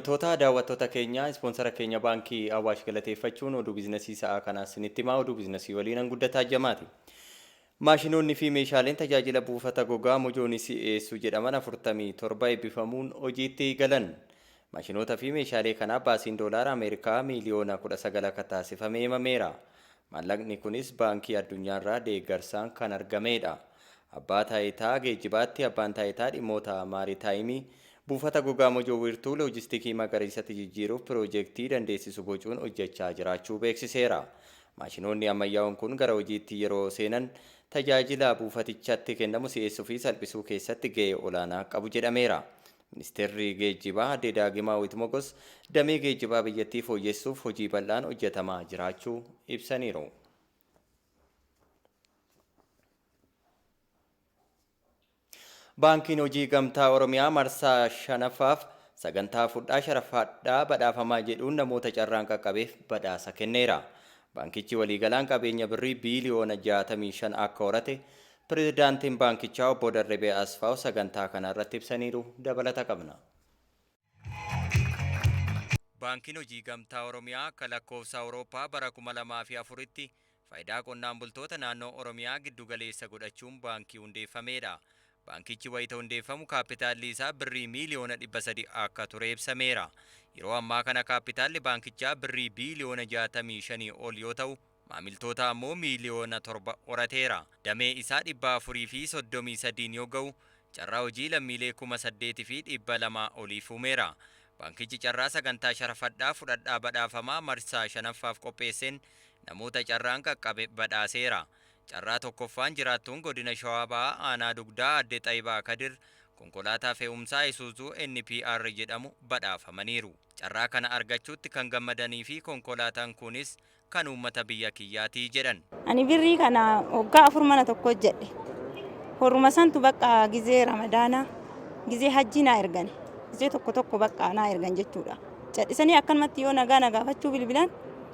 Kabajamtoota daawwattoota keenya, ispoonsara keenya Baankii Awaash galateeffachuun oduu biizinasii sa'aa kanaas isinitti himaa. Oduu biizinasii waliin Guddataa Jamaati. Maashinoonni fi meeshaaleen tajaajila buufata gogaa Mojoo ni si'eessu jedhaman 47 eebbifamuun hojiitti galan. Maashinoota fi meeshaalee kanaaf baasiin doolaara Ameerikaa miiliyoona 19 akka taasifame himameera. Maallaqni kunis Baankii Addunyaarraa deeggarsaan kan argamedha. Abbaa Taayitaa Geejjibaatti abbaan taayitaa dhimmoota maaritaayimii buufata gogaa Mojoo wiirtuu loojistikii magariisatti jijjiiruuf piroojeektii dandeessisu bocuun hojjechaa jiraachuu beeksiseera. Maashinoonni ammayyaa'oon kun gara hojiitti yeroo seenan tajaajila buufatichatti kennamu si'eessuu fi salphisuu keessatti ga'ee olaanaa qabu jedhameera. Ministeerri Geejjibaa Aadde Daagimaawit Mogos damee geejjibaa biyyattii fooyyessuuf hojii bal'aan hojjetamaa jiraachuu ibsaniiru. Baankiin Hojii Gamtaa Oromiyaa marsaa shanaffaaf sagantaa fudhaa sharafadhaa badhaafamaa jedhuun namoota carraan qaqqabeef badhaasa kenneera. Baankichi waliigalaan qabeenya birrii biiliyoona 65 akka horate pirezidaantiin baankichaa obbo Darribee Asfaaw sagantaa kana irratti ibsaniiru. Dabalata qabna. Baankiin Hojii Gamtaa Oromiyaa akka lakkoofsa Awurooppaa bara 2004tti faayidaa qonnaan bultoota naannoo Oromiyaa giddu galeessa godhachuun baankii hundeeffamedha. Baankichi wayita hundeeffamu kaappitaalli isaa birrii miiliyoona 300 akka ture ibsameera. Yeroo ammaa kana kaappitaalli baankichaa birrii biiliyoona 65 ol yoo ta'u, maamiltoota ammoo miiliyoona 7 horateera. Damee isaa 433 yoo ga'u, carraa hojii lammiilee 8,200 oliif uumeera. Baankichi carraa sagantaa sharafadhaa fudhadhaa badhaafamaa marsaa shanaffaaf qopheesseen namoota carraan qaqqabe badhaaseera. Carraa tokkoffaan jiraattuun godina Shawaa Bahaa aanaa Dugdaa Aadde Xayibaa Kadir konkolaataa fe'umsaa Isuuzuu NPR jedhamu badhaafamaniiru. Carraa kana argachuutti kan gammadanii fi konkolaataan kunis kan uummata biyya kiyyaatii jedhan. Ani birrii kana waggaa 4 mana tokko hojjedhe. Horuma santu bakka gizee Ramadaanaa, gizee hajjii naa ergan. Gizee tokko tokko bakka naa ergan jechuudha. Cadhisanii akkanumatti yoo nagaa na gaafachuu bilbilan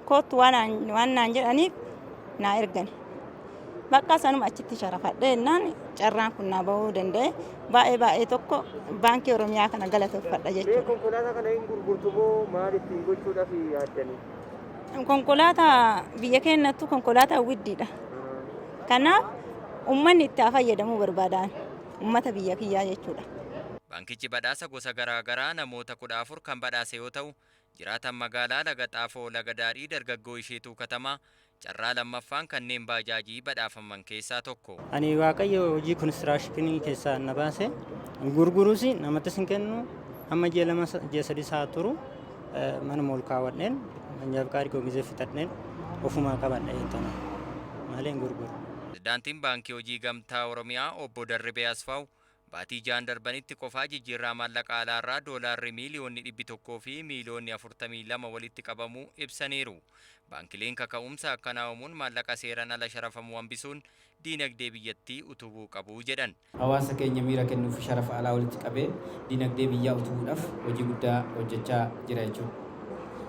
koottu waan naan jedhaniif naa ergan. Bakka sanuma achitti sharafadhe jennaan carraan kun naa bahuu danda'e. Baay'ee baay'ee tokko Baankii Oromiyaa kana galateeffadha jechuudha. Konkolaataa kana hin gurgurtu moo maal ittiin gochuudhaaf yaaddanii? Konkolaataa biyya keenyattu konkolaataa widdiidha. Kanaaf uummanni itti haa fayyadamuu barbaadan uummata biyya kiyyaa jechuudha. Baankichi badhaasa gosa garaa garaa namoota 14 kan badhaase yoo ta'u, jiraatan magaalaa Laga Xaafoo Laga Daadhii dargaggoo Isheetuu Katamaa carraa lammaffaan kanneen baajaajii badhaafaman keessaa tokko. Ani Waaqayyo hojii konistiraashinii keessaa na baase, gurguruus namattis hin kennu, hamma ji'a 2 ji'a 3 isaa turu manuma ol kaawwadheen manjaaf qaarii koo gizee fixadheen ofumaa qabadha jettana malee hin gurguru. Pirezidaantiin Baankii Hojii Gamtaa Oromiyaa obbo Darribee Asfaaw baatii ja'an darbanitti qofaa jijjiirraa maallaqa alaarraa doolaarri miiliyoonni dhibbi 1 fi miiliyoonni 42 walitti qabamuu ibsaniiru. Baankileen kaka'umsa akkanaa uumuun maallaqa seeran ala sharafamu hambisuun diinagdee biyyattii utubuu qabu jedhan. Hawaasa keenya miira kennuufi sharafa alaa walitti qabee dinagdee biyyaa utubuudhaaf hojii guddaa hojjechaa jira jechuudha.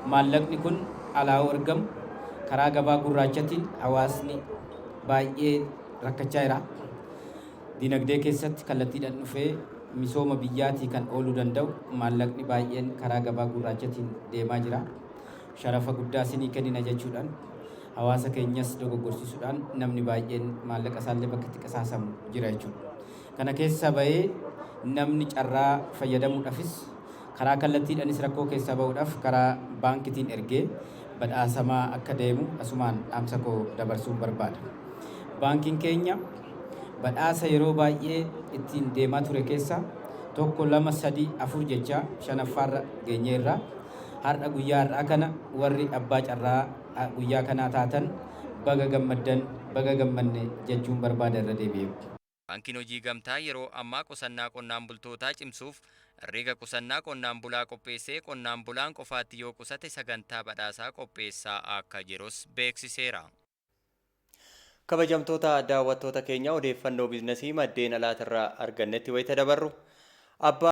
Maallaqni kun alaa yoo ergamu karaa gabaa gurraachatiin hawaasni baay'ee rakkachaa jira. Dinagdee keessatti kallattiidhaan dhufee misooma biyyaatii kan ooluu danda'u maallaqni baay'een karaa gabaa gurraachatiin deemaa jira. Sharafa guddaa sinii kennina jechuudhaan hawaasa keenyas dogoggorsiisuudhaan namni baay'een maallaqa isaallee bakka itti qisaasamu jira jechuudha. Kana keessaa bahee namni carraa fayyadamuudhaafis karaa kallattiidhanis rakkoo keessaa bahuudhaaf karaa baankitiin ergee badhaasamaa akka deemu asumaan dhaamsa koo dabarsuun barbaada. Baankiin keenya badhaasa yeroo baay'ee ittiin deemaa ture keessaa 1, 2, 3, 4 jechaa shanaffaarra geenyeerra. Har'a guyyaa har'aa kana warri abbaa carraa guyyaa kanaa taatan baga gammaddan, baga gammanne jechuun barbaada irra deebi'ee. Baankiin Hojii Gamtaa yeroo ammaa qusannaa qonnaan bultootaa cimsuuf herreega qusannaa qonnaan bulaa qopheessee qonnaan bulaan qofaatti yoo qusate sagantaa badhaasaa qopheessaa akka jirus beeksiseera. Kabajamtoota daawwattoota keenya, odeeffannoo biizinasii maddeen alaatirraa argannetti wayita dabarru, abbaa.